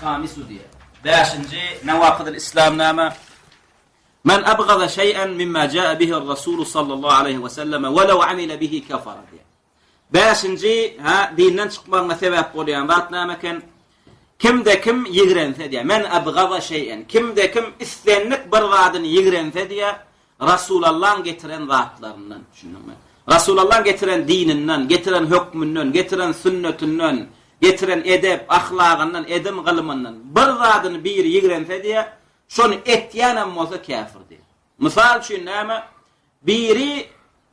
Hamisu diýýär. Bäşinji Newakydyl Islam näme? Men abgaza şeý'en mimma jaa bihi ar-Rasul sallallahu aleýhi we selleme we lew amile bihi kafara diýýär. Bäşinji, ha, dinden çykmagyňa sebäp bolýan zat näme eken? Kimde kim ýigrense diýýär. Men abgaza şeý'en. Kimde kim islendik bir zadyny ýigrense diýýär, Rasulallaň getiren zatlaryndan, düşündiňmi? Rasulallaň getiren dininden, getiren hökmünden, getiren sünnetinden, getiren edep, ahlagyndan, edim-gylymyndan bir zadyny biri ýigrense diýýär, şony etýänem bolsa käfir diýýär. Mysal üçin näme? Biri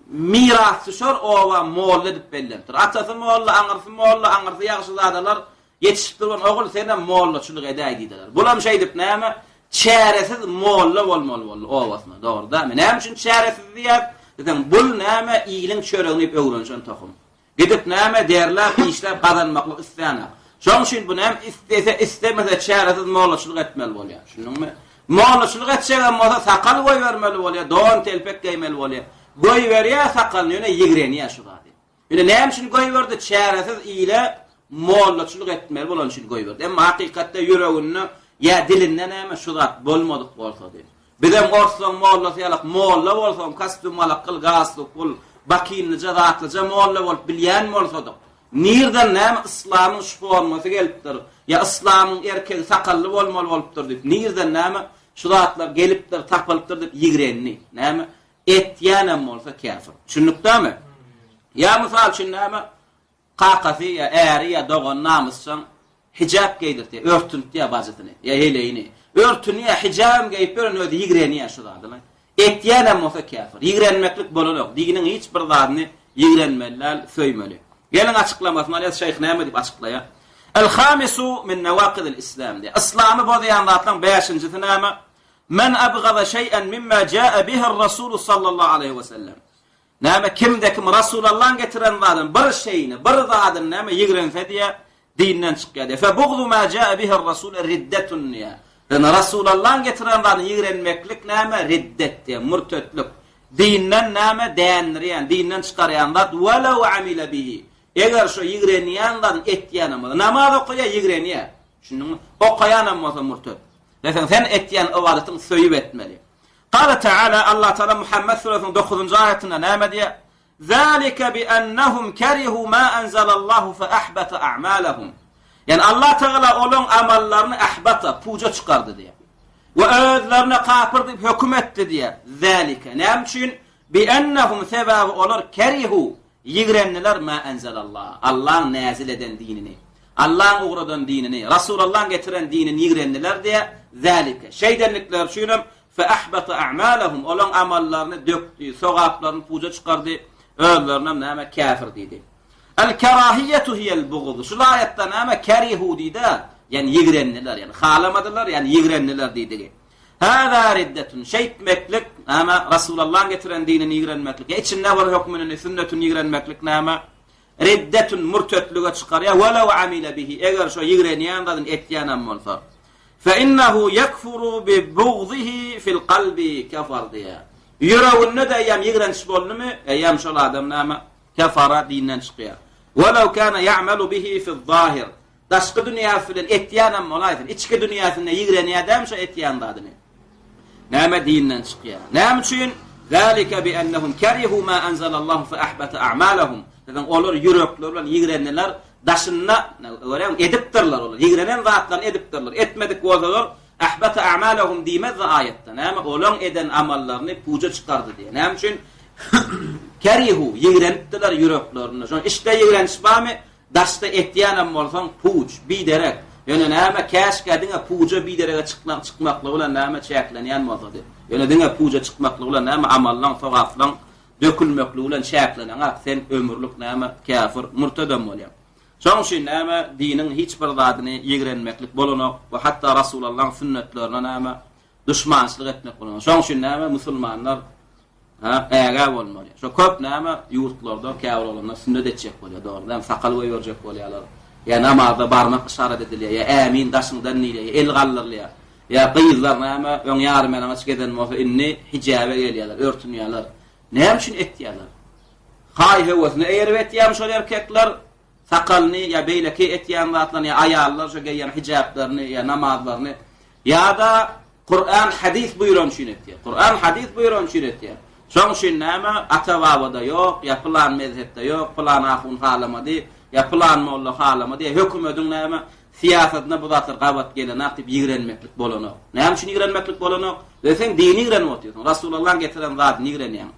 mirasdüşer oba molla edip bellenipdir. Atasy molla, aňyrsy molla, aňyrsy ýagşyzadalar Ýetişip duran ogul senem mollaçylyk edäý diýdiler. Bulam şeýdip näme, çäresiz molla bolmaly boldy obasyna, dogry dälmi? Näme üçin çäresiz diýýäs? Diýseň, bul näme iliň çöregini iýip öwrenişen tohum. Gidip näme derläp, işläp gazanmaklyk islänok. Şoň üçin bu näme islese, islemese çäresiz mollaçylyk etmeli bolýar. Düşündiňmi? Mollaçylyk etjegem bolsa sakal goýbermeli bolýar, don, telpek geýmeli bolýar. Goýberýär sakalyny, ýöne ýigrenýär şu zady. Ine näme üçin goýberdi? Çäresiz ile mollaçylyk etmeli bolany üçin goýberdi. Emma hakykatda ýüreginde ýa dilinde näme şu zat bolmadyk bolsady. Bizem orslaň mollasy ýalak molla bolsam, kostýum alak gyl, galstuk bul, bakinlije zatlyja molla bolup bilýän bolsadyk. Nirden näme yslamyň şu formasy gelipdir, ýa yslamyň erkegi sakally bolmaly bolupdyr diýip, nirden näme şu zatlar gelipdir, tapylypdyr diýip ýigrendi. Näme Etýänem bolsa käfir. Düşündikdämi? Ýa mysal üçin näme? Kakasy ýa äri ýa dogany namysjaň hijap geýdirtýär, örtüntýär bajysyny ýa heleýini. Örtünýär, hijabam geýip ýören özi ýigrenýär şu zadyny. Etýänem bolsa käfir. Ýigrenmeklik bolanok. Diniň hiç bir zadyny ýigrenmeli däl, söýmeli. Geliň açyklamasyny alýas, şeýh näme diýip açyklaýar? El hamisu min nawakidil islam diýýär. Yslamy bozýan zatlaryň bäşinjisi näme? Men abgaza şeý'en mimma jaa bihi'r-Rasulu sallallahu aleýhi we sellem. Näme kimde kim Rasulallaň getiren zadyny bir şeýini, bir zadyny näme ýigrense diýä, dinden çykýar diýä. Fe bugzu ma jaa bihi'r-Rasul riddetun diýä. Ýöne Rasulallaň getiren zadyny ýigrenmeklik näme riddet diýä, mürtetlik. Dinden näme dändirýän, dinden çykarýan zat welew amile bihi. Eger şo ýigrenýän zadyny etýänem bolsa, namaz okaýar, ýigrenýär. Düşündiňmi? Okaýanam bolsa mürtet. Meselem, sen etýän ybadatyňy söýüp etmeli. Kale Teala, Allah Teala Muhammed suresynyň dokuzynjy aýatynda näme diýýär? Zalike bi ennehum kerihu ma enzelallahu fe ahbata a'malahum. Ýani Allah Teala olaň amallaryny ahbata, puja çykardy diýýär. We özlerine kapyr diýip höküm etdi diýýär. Zalike. Näme üçin? Bi ennehum sebäbi olar kerihu Ýigrendiler ma enzelallah, Allaň näzil eden dinini, Allaň ugradan dinini, Rasulallaň getiren dinini ýigrendiler diýe, zälike, şeýdenlikleri üçinem, fe ahbata a'malahum, olaň amallaryny dökdi, sogaplaryny puja çykardy, özlerinem näme, käfir diýdi. El kerahiýetu hiýel bugz, şul aýatda näme, kerihu diýdi, ýagny ýigrendiler, ýagny halamadylar, ýagny ýigrendiler diýdigi. Hâzâ riddetun, şeýtmeklik, näme, Rasulallaň getiren dinini ýigrenmeklik, ýa içinde bir hökmünini, sünnetini ýigrenmeklik näme, riddetun, mürtetlige çykarýar, welew amile bihi, eger şo ýigrenýän zadyny etýänem bolsa. Fe innehu ýekfuru bi bugzihi fil kalbi kefar diýýär. Ýüreginde-de eýýäm ýigrenç boldumy, eýýäm şol adam näme, kefara, dinden çykýar. Welew kâne ýa'melu bihi fiz-zahir. Daşky dünýäsi bilen etýänem bolaýsyn, içki dünýäsinde ýigrenýär dämi şo etýän zadyny? Näme dinden çykýar? Näme üçin? Zalika bi ennehum kerihu ma enzelallahu fe ahbata a'malahum. Diýmek, olar ýürekleri bilen ýigrendiler, daşynda görýäňmi, edipdirler olar. Ýigrenen zatlaryny edipdirler. Etmedik bolsalar, ahbata a'malahum diýmezdi aýatda. Näme? Olaň eden amallaryny puja çykardy diýýär. Näme üçin? Kerihu, ýigrenipdiler ýüreklerinde. Şonuň içde ýigrenç barmy? Daşda etýänem bolsaň puç, biderek. Ýöne näme, käşgä diňe puja biderege çykmak çykmaklygy bilen näme çäklenýän bolsady. Ýöne diňe puja çykmaklygy bilen näme amallaň, sogaplaň dökülmekligi bilen çäkleneňak, sen ömürlik näme käfir, mürtedem bolýaň. Şoň üçin näme diniň hiç bir zadyny ýigrenmeklik bolanok we hatda Rasulallaň sünnetlerine näme duşmançylyk etmek bolanok. Şoň üçin näme musulmanlar Ha, ägä bolmaly. Şo köp näme ýurtlarda käbir oglanlar sünnet etjek bolýar, dogry däl, sakal goýberjek bolýarlar. Ýa namazda barmak yşarat edilýär, ýa ämin daşyňdan diýilýär, ýa el galdyrylýar. Ýa gyzlar näme öň ýarym ýalaňaç gezen bolsa indi hijäbe gelýärler, örtünýärler. Näme üçin etýärler? Haý höwesine eýerip etýärmi şol erkekler? Sakalyny ýa beýleki etýän zatlaryny ýa aýallar şo geýýän hijäplerini ýa namazlaryny ýa-da Kuran hadys buýran üçin etýär. Kuran hadys buýran üçin etýär. Şoň üçin näme ata-babada ýok, ýa pylan mezhepde ýok, pylan ahun halamady, ýa pylan molla halamady, ýa hökümediň näme syýasatyna bu zatlar gabat gelenak diýip ýigrenmeklik bolanok. Näme üçin ýigrenmeklik bolanok? Özi sen dini ýigrenip otyrsyň. Rasulullahyň getiren zadyny ýigrenýäň.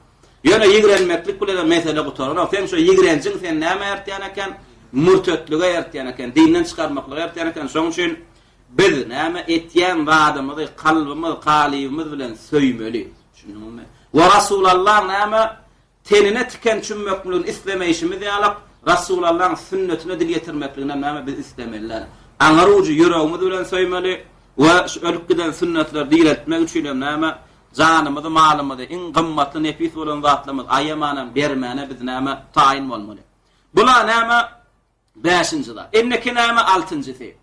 Ýöne ýigrenmeklik bilenem mesele gutaranok. Seň şo ýigrenjiň seni nämä ertýän eken? Mürtetlige ertýän eken, dinden çykarmaklyga ertýän eken. Şoň üçin biz näme etýän zadymyzy kalbymyz, kalybymyz bilen söýmeli. Düşündiňizmi? We Rasulallaň näme tenine tiken çümmekligini islemeýşimiz ýaly, Rasulallaň sünnetine dil ýetirmekliginem näme biz islemeliler. Aňyr ujy ýüregimiz bilen söýmeli we şu ölüp giden sünnetleri direltmek üçinem näme Janymyzy, malymyzy, iň gymmatly, nepis bolan zatlarymyzy aýamanam, bermäne biz näme, taýyn bolmaly. Bula näme, bäşinji zat. Indiki näme, altynjysy.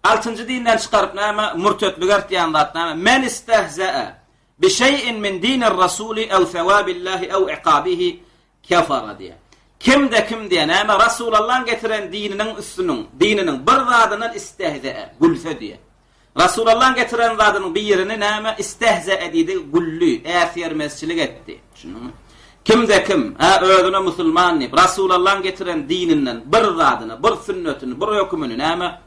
Altynjy dinden çykaryp näme, mürtetlik artýan zat näme, Men istehze'e bi şeý'in min dinir rasuli ew sewabillahi ew iqabihi kefara diýýär. Kimde kim diýýär, näme, Rasulallaň getiren dininiň üstüniň, dininiň bir zadyndan istehze'e, gülse diýýär. Rasulallaň getiren zadynyň birini näme, istehze'e diýdi, güldi, äsgermezçilik etdi. Düşündiňmi? Kimde kim, hä, özüne musulman diýip, Rasulallaň getiren dininden bir zadyny, bir sünnetini, bir hökümini näme,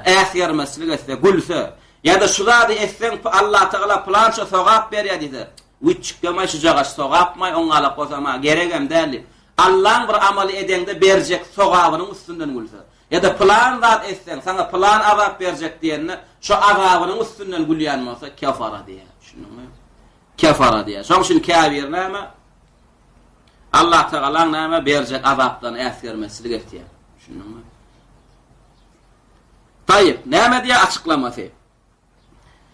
äsgermezçilik etse, gülse, ýa-da şu zady etseň, Allatagala pylança sogap berýär diýse, Wiçjikdemaý şujagaş sogapmaý, oňňalak bolsa maňa geregem däl diýip, Allaň bir amaly edeňde berjek sogabynyň üstünden gülse, ýa-da pylan zat etseň, saňa pylan azap berjek diýende, şo azabynyň üstünden gülýän bolsa, kefara diýýär. Düşündiňmi? Kefara diýýär. Şoň üçin käbir näme? Allatagalaň näme berjek azaplaryny äsgermezçilik etýär. Düşündiňmi? Taýyp, näme diýýär açyklamasy?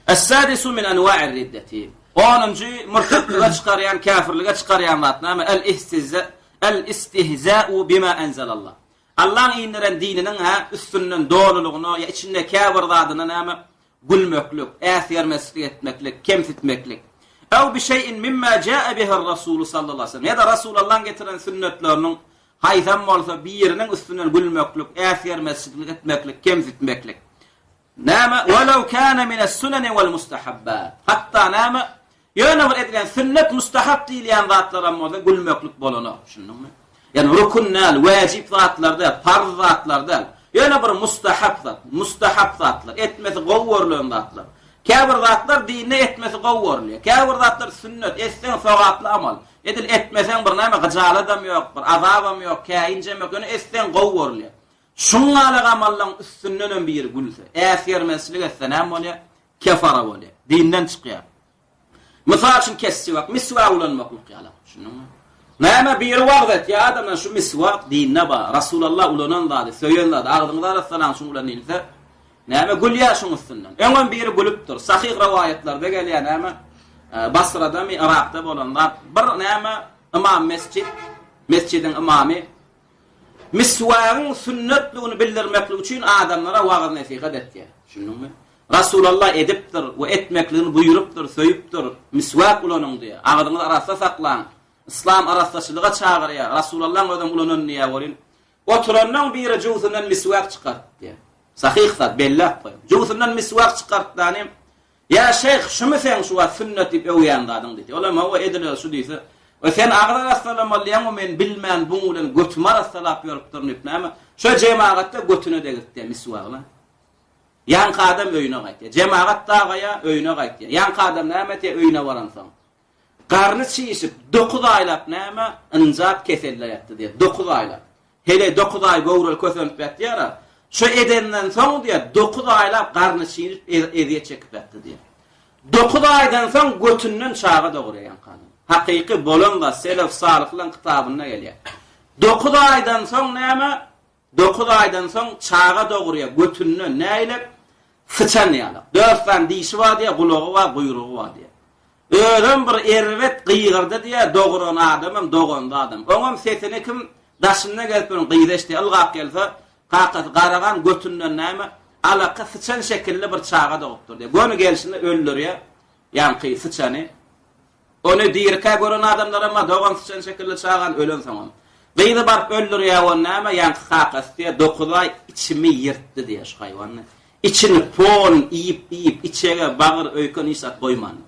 Es-sadisu min enwa'ir riddeti. Onunjy murtatlyga çykarýan, käfirlige çykarýan zat näme? El-istihza, el-istihza'u bima enzelallah. Allaň inderen dininiň hä üstünden dolulygyna ýa içinde käbir zadyna näme gülmeklik, äsgermezçilik etmeklik, kemsitmeklik. Ew bi şeý'in mimma ja'a bihi'r Rasulu sallallahu aleyhi ve sellem. Ýa-da Rasulallaň getiren sünnetleriniň haýsam bolsa biriniň üstünden gülmeklik, äsgermezçilik etmeklik, kemsitmeklik. Näme? Welew kâne mine's-suneni wel-mustahabbat. Hatda näme? Ýöne bir edilen sünnet, mustahap diýilýän zatlaram bolsa gülmeklik bolanok. Düşündiňmi? Ýagny rukun däl, wäjip zatlar däl, parz zatlar däl. Ýöne bir mustahap zat, mustahap zatlar, etmesi gowy görlen zatlar. Käbir zatlar dinde etmesi gowy görülýär. Käbir zatlar sünnet, etseň sogaply amal. Edil etmeseň bir näme gyjaladam ýok, bir azabam ýok, käýinjem ýok, ýöne etseň gowy görülýär. Şuňňalak amallaň üstündenem biri gülse, äsgermezçilik etse näme bolýar? Kefara bolýar. Dinden çykýar. Mysal üçin kessiwak, miswak ulanmaklyk ýaly. Düşündiňmi? Näme biri wagyz etýär adamlar şu miswak dinde bar. Rasulullah ulanan zady, söýen zady, agzyňyzy arassalaň şuň bilen diýilse, näme gülýär şuň üstünden. Öňem biri gülüpdir. Sahyh rowaýatlarda gelýär näme? Basradamy, Yrakda bolan zat. Bir näme ymam mesjid, mesjidiň ymamy Miswagyň sünnetligini bildirmeklik üçin adamlara wagyz-nesihat etýär. Düşündiňmi? Rasulallah edipdir we etmekligini buýrupdyr, söýüpdir. Miswak ulanyň diýýär. Agzyňyzy arassa saklaň. Yslam arassaçylyga çagyrýar. Rasulallaň özem ulanan diýýär welin, oturanlaň biri jübüsinden miswak çykart diýýär. Sahyh zat, belläp goýuň. Jübüsinden miswak çykartdany Ýa şeýh, şumy seň şu wagt sünnet diýip öwýän zadyň diýdi. Olam hawa edil özi şu diýse, We sen agyz arassalamaly diýýäň we men bilmän buň bilen götümi arassalap ýörüpdirin diýip näme, şo jemagatda götüne degirtýär miswagla. Ýaňky adam öýüne gaýtýar. Jemagat dagaýar, öýüne gaýtýar. Ýaňky adam näme etýär öýüne baransoň? Garny çişip, dokuz aýlap näme, ynjap keselde ýatdy diýýär. Dokuz aýlap. Heleý dokuz aý göwreli kösenip ýatýar-a. Şo edenden soň diýýär, dokuz aýlap garny çişip ezýet çekip ýatdy diýýär. Dokuz aýdan soň götünden çaga dogurýar ýaňky adam. Hakyky bolan zat Selef salyhlaň kitabynda gelýär. Dokuz aýdan soň näme? Dokuz aýdan soň çaga dogurýar götünden nägilek? Syçan ýalak. Dört sany dişi bar diýýär, gulagy bar, guýrugy bar diýýär. Özem bir erbet gygyrdy diýýär, doguran adamam, dogandy adam. Oňam sesini kim daşynda gezip ýören gyz eşidýär, ylgap gelse, kakasy garagan götünden näme, alaka syçan şekilli bir çaga dogupdyr diýýär. Göni gelşinde öldürýär ýaňky syçany. Ony dirikä gören adamlaram bar, dogan syçan şekilli çagany ölensoňam. Gyzy baryp öldürýär ony näme, ýaňky kakasy diýýär, dokuz aý içimi ýyrtdy diýýär şu haýwan. Içini polny iýip, iýip, içege, bagyr, öýken hiç zat goýmandyr.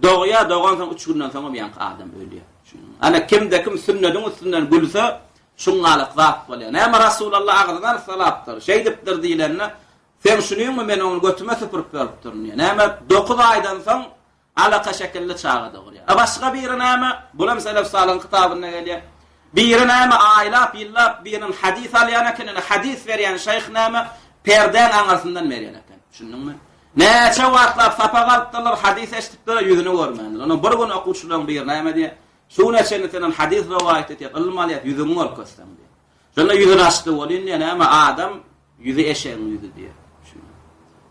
Dogýar, dogansoň üç günden soňam ýaňky adam ölýär. Ana kimde-kim sünnediň üstünden gülse, şuňňalak zat bolýar. Näme Rasulalla agzyny arassalapdyr, şeýdipdir diýlende, Seň şunyňmy men ony götüme süpürip beripdirin diýýär. Näme dokuz aýdan soň Alaka şekilli çaga dogurýar. A başga biri näme? Bulam Selef Salyhyň kitabynda gelýär. Biri näme aýlap, ýyllap biriniň hadys alýan eken, ýöne hadys berýän şeýh näme perdäň aňyrsyndan berýän eken. Düşündiňmi? Näçe wagtlap sapak alypdyrlar, hadys eşidipdirler, ýüzüni görmändirler. Ondan bir gün okuwçylaryň biri näme diýýär? Şu güne çenli senden hadys rowaýat etýär, ylym alýar, ýüzüňi görkezseň diýýär. Şonda ýüzüni açdy welin diýýär, näme adam Ýüzi eşegiň ýüzi diýýär.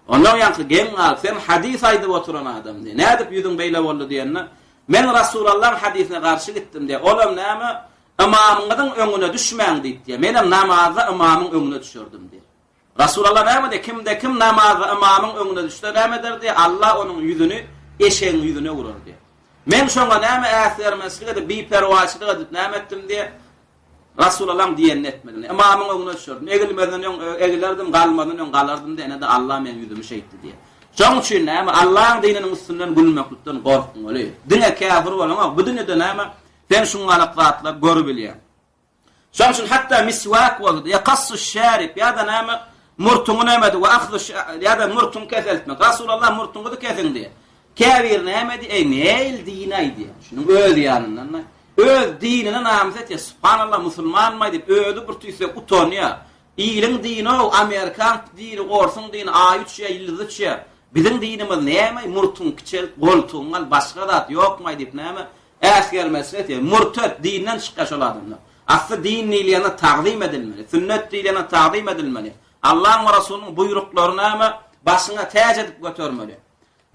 Ondan ýaňky geň galyp, sen hadys aýdyp oturan adam diýýär. Nädip ýüzüň beýle boldy diýende, men Rasulallaň hadysyna garşy gitdim diýýär. Olam näme, ymamyňyzyň öňüne düşmäň diýip diýýär. Menem namazda ymamyň öňüne düşerdim diýýär. Rasulalla näme diýýär? Kimde kim namazda ymamyň öňüne düşse näme eder diýýär? Allah onuň ýüzüni eşegiň ýüzüne urar diýýär. Men şoňa näme äsgermezçilik edip, biperwaýçylyk edip näme etdim diýýär? Rasulallaň diýenini etmedim. Ymamyň öňüne düşerdim. Egilmezden öň egilerdim, galmazdan öň galardym diýende ene-de Allah meň ýüzümi şeýtdi diýýär. Şoň üçin näme Allaň dininiň üstünden gülmeklikden gorkmaly. Diňe käfir bolaňok, bu dünýede näme sen şuňňalak zatlar görübilýäň. Şoň üçin hatda miswak bolsa-da, ýa kassu şärip ýa-da näme murtuňy näme we ahzu ýa-da murtuňy keseltmek. Rasulallah murtuňyzy kesiň diýýär. Käbiri näme diýýär? Eý, näil dini diýýär. Şunuň öz ýanyndan Öz dinine namys etýär. Subhanallah musulmanmaý diýip özi bir tüýsek utanýar. Iliň dini-ow, amerikan dini, orsuň dini, aý uçýar, ýyldyz uçýar. Biziň dinimiz näme, murtuňy kiçelt, goltugyňy al, başga zat ýokmaý diýip näme, äsgermezçilik etýär. Murtet, dinden çykýar şol adamlar. Asly din diýilýäne tagzym edilmeli, sünnet diýilýäne tagzym edilmeli. Allaň we Resulynyň buýruklary näme, başyňa täç edip götermeli.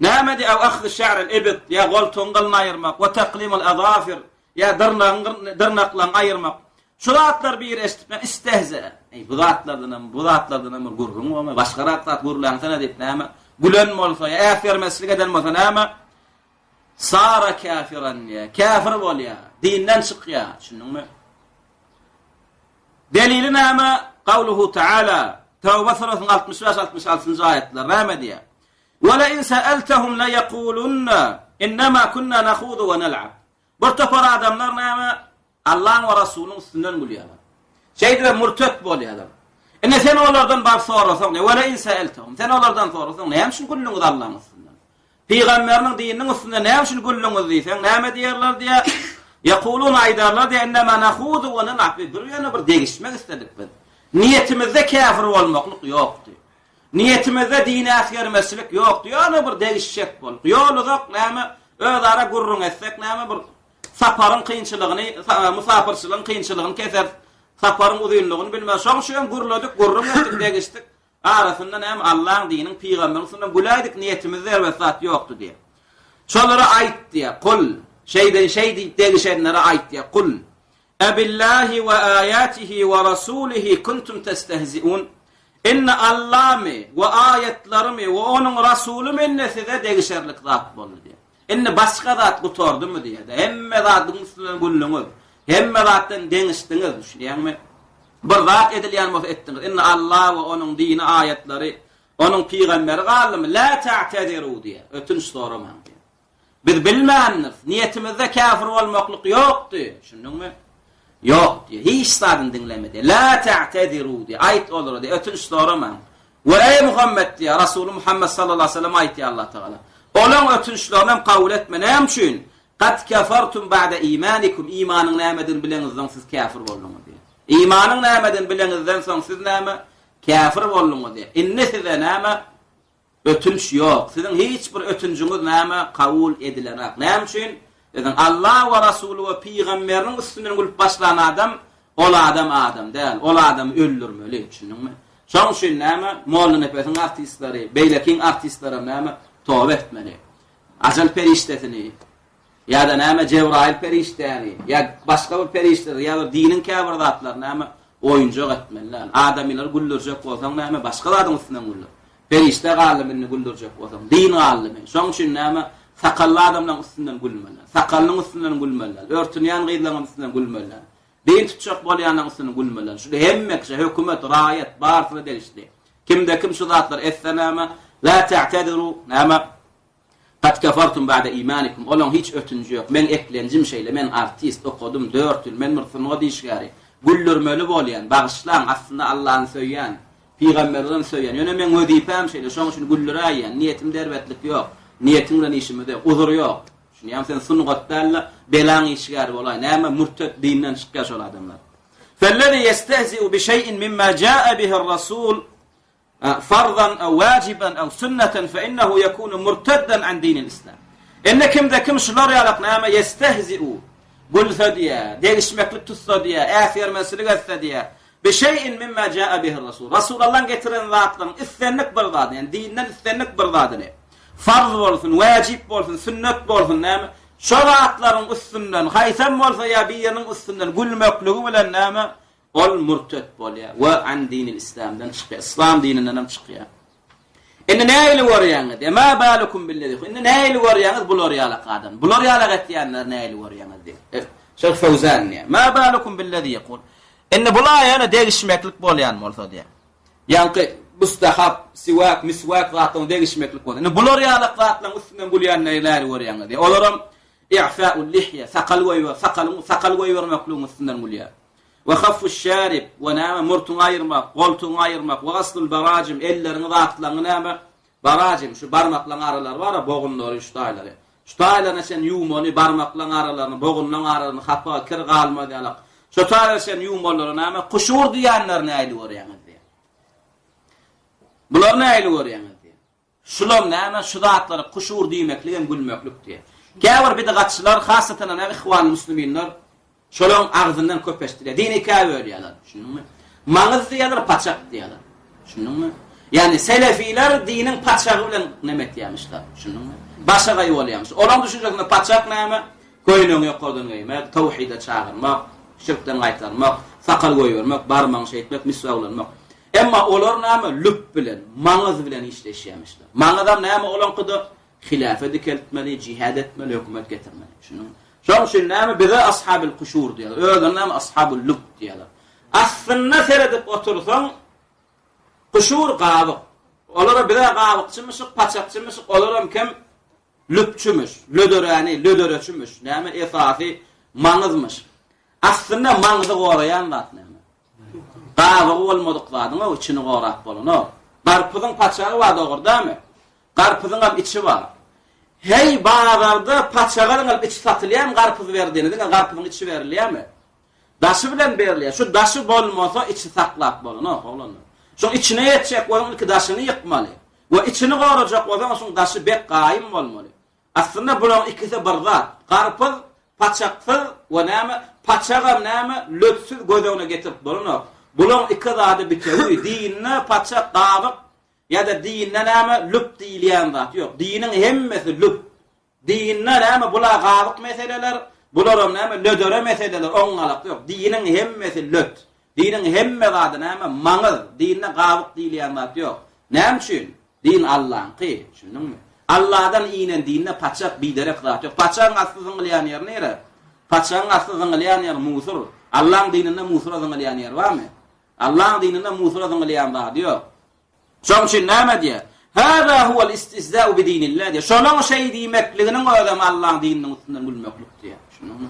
Nämedi ew ahzy şa'ril ibit, ýa goltugyň gylyny aýyrmak, we taklimul azafir, ýa dyrnagyň dyrnaklaryňy aýyrmak. Şu zatlar bir eşidip, men istehze. Eý, bu zatlardanam, bu zatlardanam bir gürrüň bolmaý, başgarak zat gürläňsene diýip näme, gülen bolsa, ýa äsgermezçilik eden bolsa näme? Sara käfiran diýýär, käfir bolýar, dinden çykýar, düşündiňmi? Delili näme? Gawluhu Taala, Tawba surasynyň 65 66-njy aýatlary näme diýýär? Wa la in sa'altahum la yaqulunna innama kunna nahudu wa nal'ab. Bir topar adamlar näme? Allaň we Rasulynyň üstünden gülýärler. Şeýdibem murtet bolýarlar. Indi sen olardan baryp sorasaň, wa la in sa'altahum. Sen olardan sorasaň, näme üçin güldüňiz Allaň üstünden? Pygamberiniň dininiň üstünden näme üçin güldüňiz diýseň, näme diýerler diýär? Ýakulun aýdarlar diýär, innama nahudu we nal'ab. Bir ýöne bir degişmek istedik biz. Niýetimizde käfir bolmaklyk ýokdy. Niýetimizde dini äsgermezçilik ýokdy, ýöne bir degişjek bolduk. Ýol uzak, näme, özara gürrüň etsek, näme, bir saparyň kynçylygyny, musapyrçylygyň kynçylygyny keseris, saparyň uzynlygyny bilmez. Şoň üçin gürledik, gürrüň etdik, degişdik. Arasynda näme, Allaň dininiň, pygamberiň üstünden güläýdik, niýetimizde erbet zat ýokdy diýýär. Şolara aýt diýýär, Kul, şeýden şeý diýip degişenlere aýt diýýär, Kul, Ebillahi we aýatihi we rasulihi kuntum testehziun. Indi Allamy we aýatlarymy we onuň rasulymy indi size degişerlik zat boldy diýýär. Indi başga zat gutardymy diýýär. Hemme zadyň üstünden güldüňiz. Hemme zatdan deňişdiňiz, düşünýäňmi? Bir zat edilýän bolsa etdiňiz. Indi Alla we onuň dini aýatlary, onuň pygamberi galdymy? La ta'teziru diýýär. Ötünç soramaň diýýär. Biz bilmändiris. Niýetimizde käfir bolmaklyk ýokdy. Düşündiňmi? Ýok diýýär. Hiç zadyny diňleme diýýär. La ta'teziru diýýär. Aýt olara diýýär. Ötünç soramaň. We eý Muhammet diýýär. Rasuly Muhammet sallallahu aleyhi ve sellem aýtýar Allah Tagala. Olaň ötünçlerini hem kabul etme. Näme üçin? Kad kefertum ba'de imanikum. Imanyň nämedigini bileňizden siz käfir bolduňyz diýýär. Imanyň nämedigini bileňizden soň siz näme? Käfir bolduňyz diýýär. Indi size näme? Ötünç ýok. Siziň hiç bir ötünjiňiz näme kabul edilenak. Näme üçin? Siziň Allah we Rasuly we pygamberiniň üstünden gülüp başlan adam, ol adam adam däl. Ol adamy öldürmeli. Düşündiňmi? Şoň üçin näme Mollanepesiň artistleri, beýlekiň artistlerem näme toba etmeli. Ajal perişdesini Ýa-da näme Jebraýyl perişdäni, ýa başga bir perişdeleri, ýa bir diniň käbir zatlaryny näme oýunjak etmeli däl. Adamylary güldürjek bolsaň näme başga zadyň üstünden güldür. Perişde galdymy indi güldürjek bolsaň, din galdymy? Şoň üçin näme sakally adamlaryň üstünden gülmeli. Sakallyň üstünden gülmeli däl. Örtünýän gyzlaryň üstünden gülmeli däl. Din tutjak bolýanlaryň üstünden gülmeli. Şu hemme kişä, hökümet, raýat, barysyna degişli. Kimde kim şu zatlary etse näme? La ta'tadiru, näme? Kad kafartum ba'de imanikum. Olaň hiç ötünji ýok. Meň eklenjim şeýle, men artist, okadym dört ýyl, men bir sungat işgäri. Güldürmeli bolýan, bagyşlaň, aslynda Allany söýýän, pygamberlerem söýýän. Ýöne meň wezipäm şeýle, şoň üçin güldüräýýän. Niýetimde erbetlik ýok. Niýetiň bilen işimiz ýok. Uzur ýok. Düşünýäňmi sen sungat däl-de, belaň işgäri bolaý. Näme mürtet dinden çykýar şol adamlar. Fellezi ýestehzi'u bi şeý'in mimma ja'a bihi'r rasul farzan ew wajiban ew sünneten fe innehu ýekunu murtedden an dinil islam. Indi kimde kim şular ýalak näme ýestehzi'u gülse diýä, degişmeklik tutsa diýä, äsgermezçilik etse diýä, bi şeý'in mimma ja'a bihi'r rasul. Rasulallaň getiren zatlaryň islendik bir zadyny, ýagny dinden islendik bir zadyny Farz bolsun, wäjip bolsun, sünnet bolsun näme, şo zatlaryň üstünden haýsam bolsa ýa biriniň üstünden gülmekligi bilen näme, ol mürtet bolýar we an dinil islamdan çykýar, yslam dininden hem çykýar. Indi nähili görýäňiz? E ma balukum billezi. Indi nähili görýäňiz bular ýalak adam? Bular ýalak etýänleri nähili görýäňiz diýip. E, Şeýh Fewzan diýýär. Ma balukum billezi ýekul. Indi bular ýöne degişmeklik bolýan bolsa diýýär. Ýaňky mustahap, siwak, miswak zatlaryň degişmeklik bolsa. Indi bular ýalak zatlaryň üstünden gülýänleri näli görýäňiz diýýär. Olaram i'fa'ul lihýe, sakal goýber, sakalyň sakal goýbermekligiň üstünden gülýär. We haffuş şarib, we näme murtuňy aýyrmak, goltugyňy aýyrmak, we gaslul barajim, elleriňi zatlaryňy näme barajim, şu barmaklaryň aralary bar-a, bogunlary, şu taýlary. Şu taýlaryna çen ýuwmaly, barmaklaryň aralaryny, bogunlaryň aralaryny hapa, kir galmaz ýalak. Şu taýlara çen ýuwmalylara näme kuşur diýýänleri nähili görýäňiz diýýär. Bulary nähili görýäňiz diýýär. Şulam näme şu zatlara kuşur diýmekligem gülmeklik diýýär. Käbir bidgatçylar, hassatanam näme ihwan musliminler Şolaryň agzyndan köp eşdilýär. Dini ikä bölýärler. Düşündiňmi? Maňyz diýýärler, paçak diýýärler. Düşündiňmi? Ýagny selefiler diniň paçagy bilen neme etýärmişler. Düşündiňmi? Başagaý bolýarmyş. Olaryň düşünjesinde paçak näme? Köýnegiňi ýokardan geýmek, tawhide çagyrmak, şirkden gaýtarmak, sakal goýbermek, barmagyňy şeýtmek, miswak ulanmak. Emma olar näme? Lüp bilen, maňyz bilen işleşýärmişler. Maňyzam näme olaňkyda? Hilafe dikeltmeli, jihad etmeli, hökümet getirmeli. Düşündiňmi? Şonuň üçin näme bize ashabyl kuşur diýýärler. Özlerine näme ashabul lub diýýärler. Aslynda seredip otursaň kuşur gabyk. Olara bize gabykçymyşyk, paçakçymyşyk, olaram kim lüpçümüş, löderäni, lödereçimüş. Näme esasy maňyzmyş. Aslynda maňzy goraýan zat näme? Gabygy bolmadyk zadyň içini gorap bolanok. Garpyzyň paçagy bar dogry dämi? Garpyzyňam içi bar. Heý, bazarda paçaga zyňylyp içi satylýarmy garpyz ber diýende, diňe garpyzyň içi berilýärmi? Daşy bilen berilýär. Şu daşy bolmasa içi saklap bolanok, oglanlar. Şoň içine ýetjek bolsaň ilki daşyny ýykmaly. We içini gorajak bolsaň şoň daşy bek gaýym bolmaly. Aslynda bularyň ikisi bir zat. Garpyz paçaksyz we näme, paçagam näme, lötsüz göz öňüne getirip bolanok. Bularyň iki zady bitewi. Dinde paçak, gabyk Ýa-da dinde näme lüp diýilýän zat ýok. Diniň hemmesi lüp. Dinde näme bula gabyk meseleler, bularam näme lödere meseleler, oňňalak ýok. Diniň hemmesi löt. Diniň hemme zady näme maňyz. Dinde gabyk diýilýän zat ýok. Näme üçin? Din Allaňky, düşündiňmi? Alladan inen dinde paçak, biderek zat ýok. Paçagyň asly zyňylýan ýeri nire? Paçagyň asly zyňylýan ýeri musur. Allaň dininde musura zyňylýan ýer barmy? Allaň dininde musura zyňylýan zady ýok. Şonuň üçin näme diýýär? Hâzâ huwel istihzâ'u bi dinillah diýýär. Şonuň şeý diýmekliginiň özem Allaň dininiň üstünden gülmeklik diýýär. Düşündiňmi?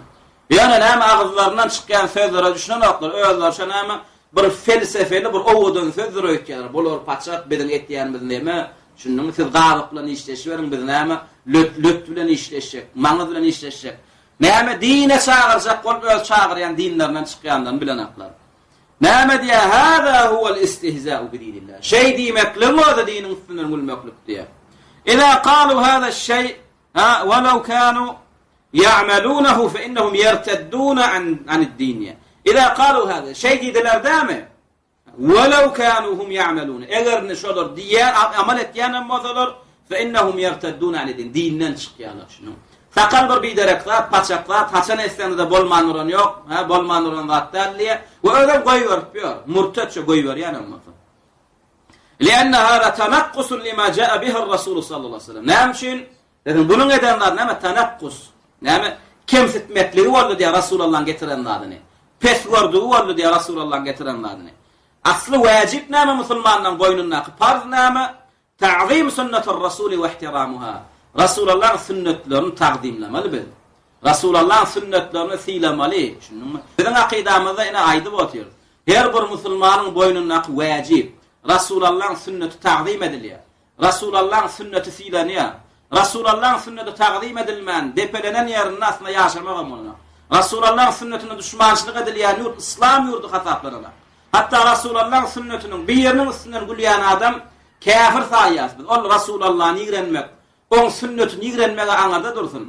Ýöne näme agyzlaryndan çykýan sözlere düşünenoklar. Özleriçe näme bir felsefeli bir owadan sözdür öýtýärler. Bular paçak, biziň etýänimiz neme? Düşündiňmi? Siz gabyk bilen işleşiberiň, biz näme löt, löt bilen işleşjek, maňyz bilen işleşjek. Näme dine çagyrjak bolup öz çagyrýan dinlerinden çykýanlaryny bilenoklar. Näme diýýär? Hâzâ huwel istihzâ'u bidinillah. Şeý diýmekligiň özi diniň üstünden gülmeklik diýýär. Izâ kâlû hâze'ş-şeý, ha, welow kânû ýa'melûnehu fe innehum ýerteddûne an anid-din diýýär. Izâ kâlû hâze, şeý diýdiler dämi? Welow kânû hum ýa'melûne. Eger indi şolar diýýän, amal etýän hem bolsalar, Fe innehum ýerteddûne ani din, dinden çykýarlar şunuň. Sakal bir biderek zat, paçak zat, haçan etseňiz-de bolman duran ýok, hä, bolman duran zat däl diýýär. We özem goýberip ýör, murtetçe goýberýänem bolsa. Li'enne hâzâ tanakkusun limâ câe bihir-Rasûlu sallallahu aleýhi we sellem. Näme üçin? Dedim, bunuň eden zady näme? Tanakkus. Näme? Kemsitmekligi boldy diýýär Rasulallaň getiren zadyny. Pes gördügi boldy diýýär Rasulallaň getiren zadyny. Asly wäjip näme musulmanlaň boýnundaky parz näme? Ta'zim sünnetir Rasuli we ihtiramuha. Rasulallaň sünnetlerini tagzymlamaly biz. Rasulallaň sünnetlerini sylamaly. Düşündiňmi? Biziň akydamyzda ine aýdyp otyrys. Her bir musulmanyň boýnundaky wäjip, Rasulallaň sünneti tagzym edilýär. Rasulallaň sünneti sylanýar. Rasulallaň sünneti tagzym edilmän, depelenen ýerinde aslynda ýaşamagam bolanok. Rasulallaň sünnetine duşmançylyk edilýän ýurt yslam ýurdy hasaplananak. Hatda Rasulallaň sünnetiniň biriniň üstünden gülýän adam käfir saýýas biz. Ol Rasulallany ýigrenmek, oň sünnetini ýigrenmege aňyrda dursun.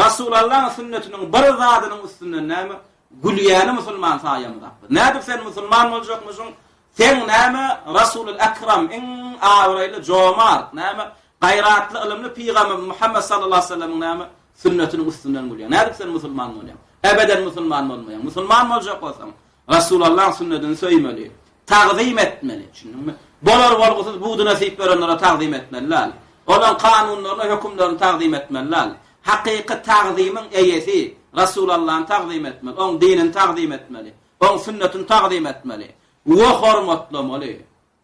Rasulallaň sünnetiniň bir zadynyň üstünden näme gülýäni musulman saýamyzak biz. Nädip sen musulman boljakmyşyň? Seň näme Rasulul Ekram iň abraýly jomart näme gaýratly ylymly pygamberimiz Muhammet sallallahu aleyhi ve sellemiň näme sünnetiniň üstünden gülýäň. Nädip sen musulman bolýaň? Ebeden musulman bolmaýaň. Musulman boljak bolsaň Rasulallaň sünnetini söýmeli. Tagzym etmeli. Düşündiňmi? Bolar bolgusyz buduna syp ýörenlere tagzym etmeli däl. Olaň kanunlaryna, hökümlerini tagzym etmeli däl. Hakyky tagzymyň eýesi Rasulallany tagzym etmeli, oň dinini tagzym etmeli, oň sünnetini tagzym etmeli we hormatlamaly.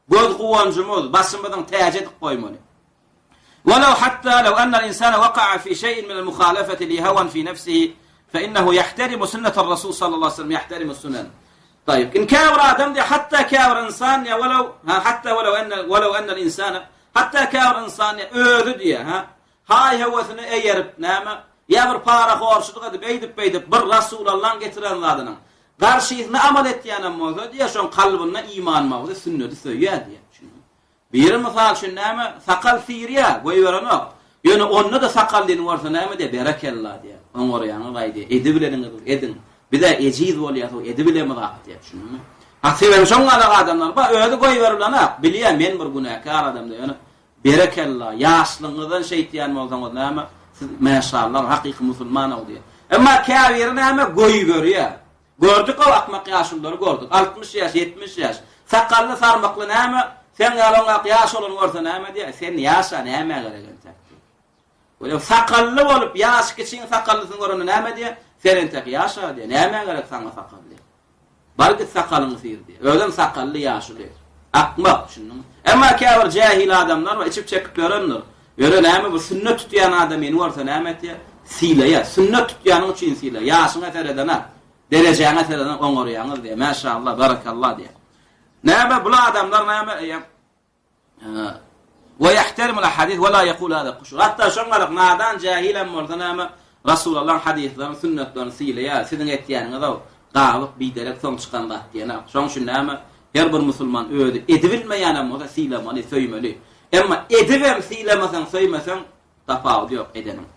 Göz guwanjymyz, başymyzyň täji edip goýmaly. Walaw hatta law annal insana waka'a fi şeý'in minel muhalafati li hawan fi nefsihi fe innehu ýahterimu sünneter rasul sallallahu aleyhi ve sellem ýahterimu sünen. Taýyp. In käbir adam diýýär, hatda käbir ynsan diýýär, walaw ha hatta walaw enne walaw annal insana hatda käbir ynsan diýýär, özi diýýär, ha haý-höwesine eýerip näme, ýa bir parahorçulyk edip, eýdip-beýdip bir Rasulallaň getiren zadynyň Garşysyna amal etýänem bolsa diýýär, şoň kalbynda iman bar, sünneti söýýär diýýär. Düşündiňmi? Biri mysal üçin näme, sakal syrýar, goýberenok. Ýöne onda-da sakallyny görse näme diýýär, berekella diýýär. Oňarýaňyz-aý diýýär, edibileniňiz ediň. Biz-ä ejiz bolýas, edibilemizak diýýär. Düşündiňmi? Ha sebäbi şoň ýaly adamlar bar, özi goýberilenok, bilýär, men bir günäkär adam diýýär. Ýöne Berekella, ýaşlygyňyzdan şeýtýän bolsaňyz näme, siz mäşallah hakyky musulman-ow diýýär. Emma käbiri näme, goýberýär. Gördük-ow akmak ýaşululary gördük. 60 ýaş, 70 ýaş. Sakally, sarmykly näme, seň ýaly oňak ýaş oglan görse näme diýýär, sen ýaş-a nämä gerek entek diýýär. Welin sakally bolup, ýaş kiçiň sakallysyny görende näme diýýär, sen entek ýaş-a diýýär, nämä gerek saňa sakal diýýär. Bar git sakalyňy syr diýýär. Özem sakally ýaşuly. Akmak, düşündiňmi? Emma käbir jähil adamlar bar, içip çekip ýörendir. Ýöne näme bu sünnet tutýan adamyny görse näme etýär? Sylaýar. Sünnet tutýanyň üçin sylaýar. Ýaşyňa seredenak, derejäňe seredenak oňarýaňyz diýýär. Mäşallah, barakallah diýýär. Näme bul adamlar näme eýýäm Ve yahtermul ahadis ve la yekul hada kuşur. Hatda şoň galyk nadan jahil hem bolsa näme Rasulullahyň hadyslaryny, sünnetlerini sylaýar. Siziň etýäniňiz-ow gabyk, biderek soň çykan zat diýenok. Şoň üçin näme her bir musulman özi edibilmeýän hem bolsa sylamaly, söýmeli. Emma edibem sylamasaň, söýmeseň tapawudy ýok edeniň.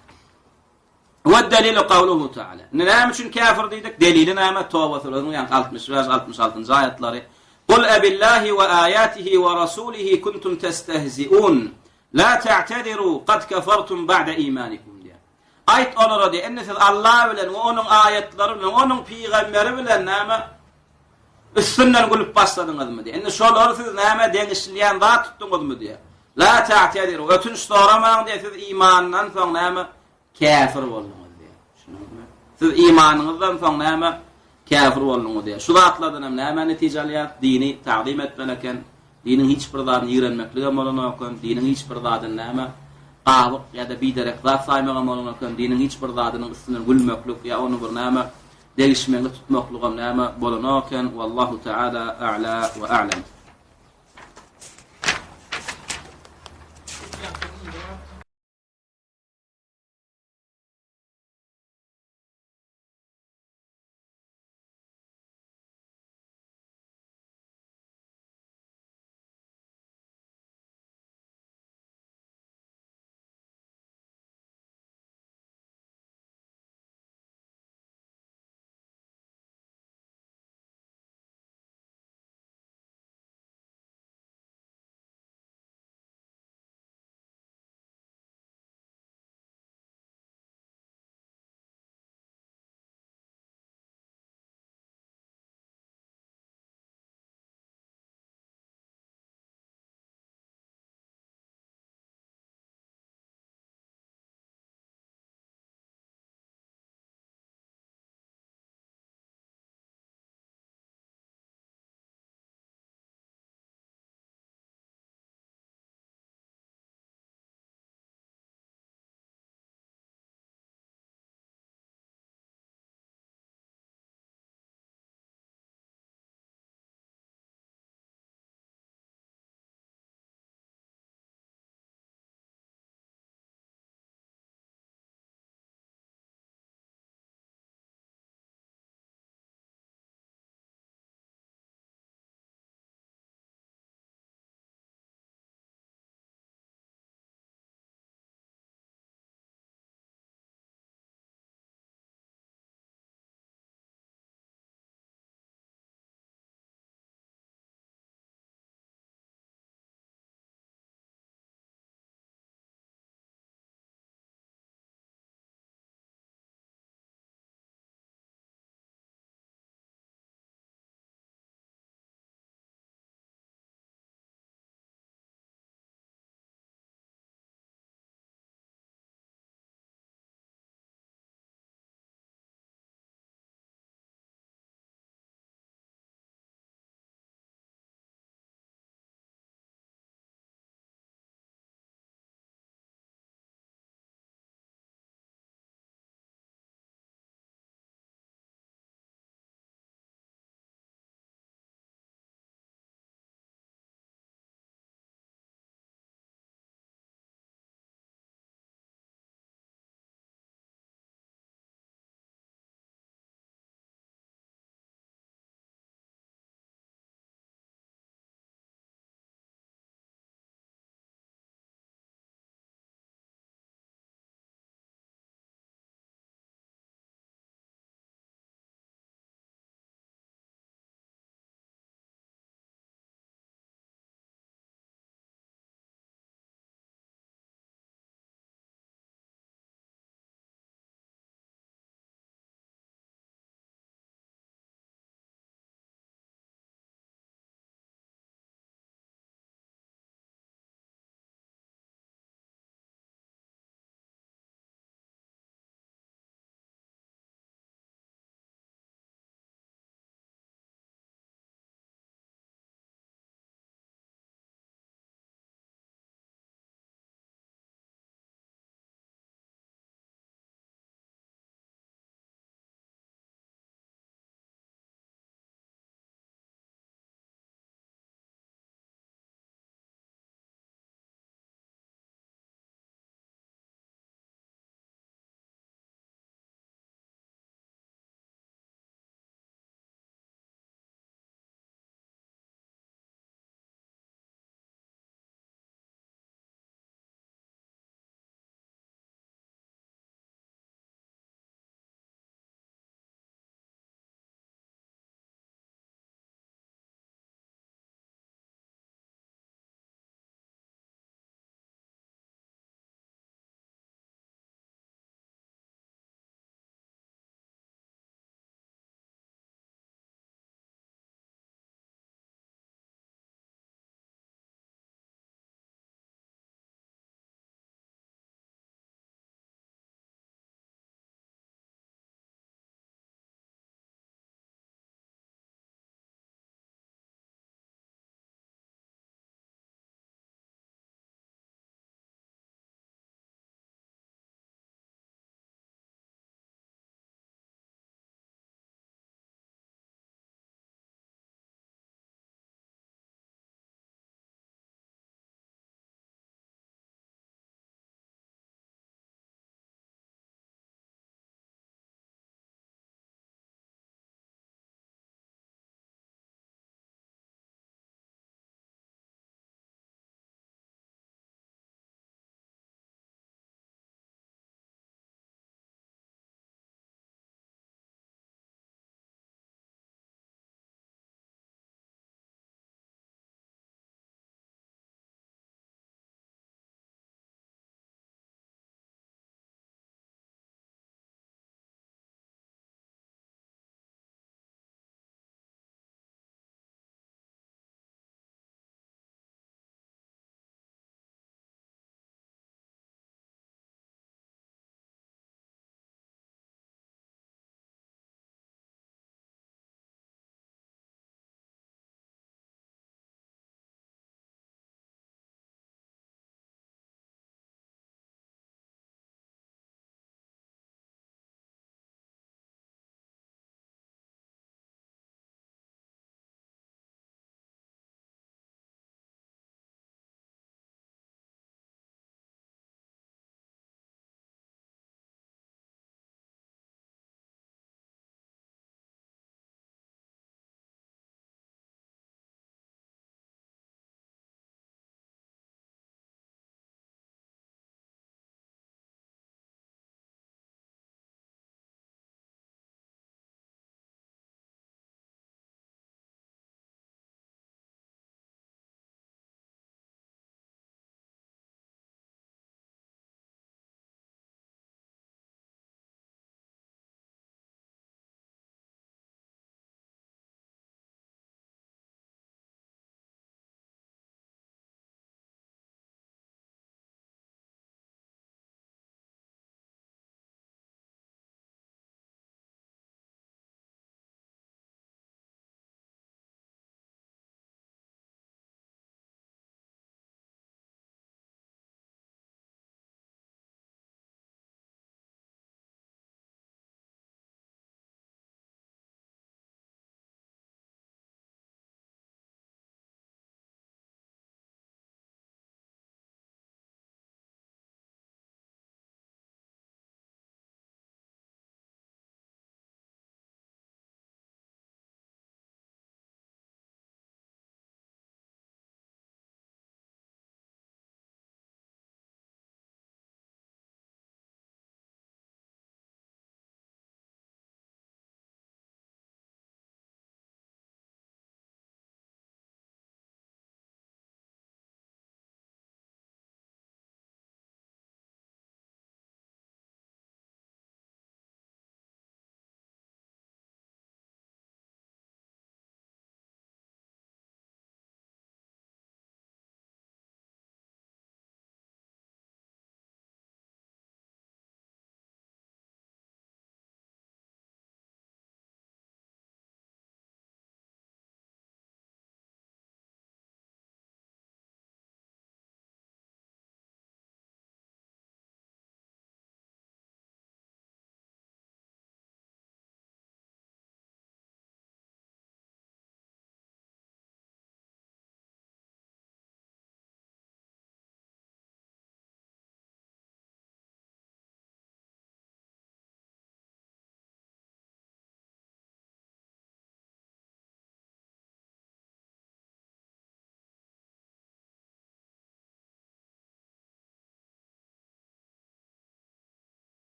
We delilu kawluhu taala. Indi näme üçin käfir diýdik? Delili näme? Toba süresiniň ýaňky 65, 66-njy aýatlary. Kul ebillahi we aýatihi we rasulihi kuntum testehziun. La ta'tediru kad kafartum ba'de imanikum diýär. Aýt olara diýär, indi siz Allah bilen we onuň aýatlary bilen, onuň pygamberi bilen näme üstünden gülüp başladyňyzmy diýär. Indi şolary siz näme deňişilýän zat tutduňyzmy diýär. La ta'tediru ötünç soramaň diýär, siz imandan soň näme Käfir bolduňyz diýýär. Düşündiňizmi? Siz imanyňyzdan soň näme? Käfir bolduňyz diýýär. Şu zatlardan hem näme netije alýarys? Dini tagzym etmeli eken. Diniň hiç bir zadyny ýigrenmekligem bolanok eken. Diniň hiç bir zadyny näme? Gabyk ýa-da biderek zat saýmagam bolanok eken. Diniň hiç bir zadynyň üstünden gülmeklik ýa ony bir näme? Degişmeli tutmaklygam näme bolanok eken. Wallahu taala a'la we a'lam.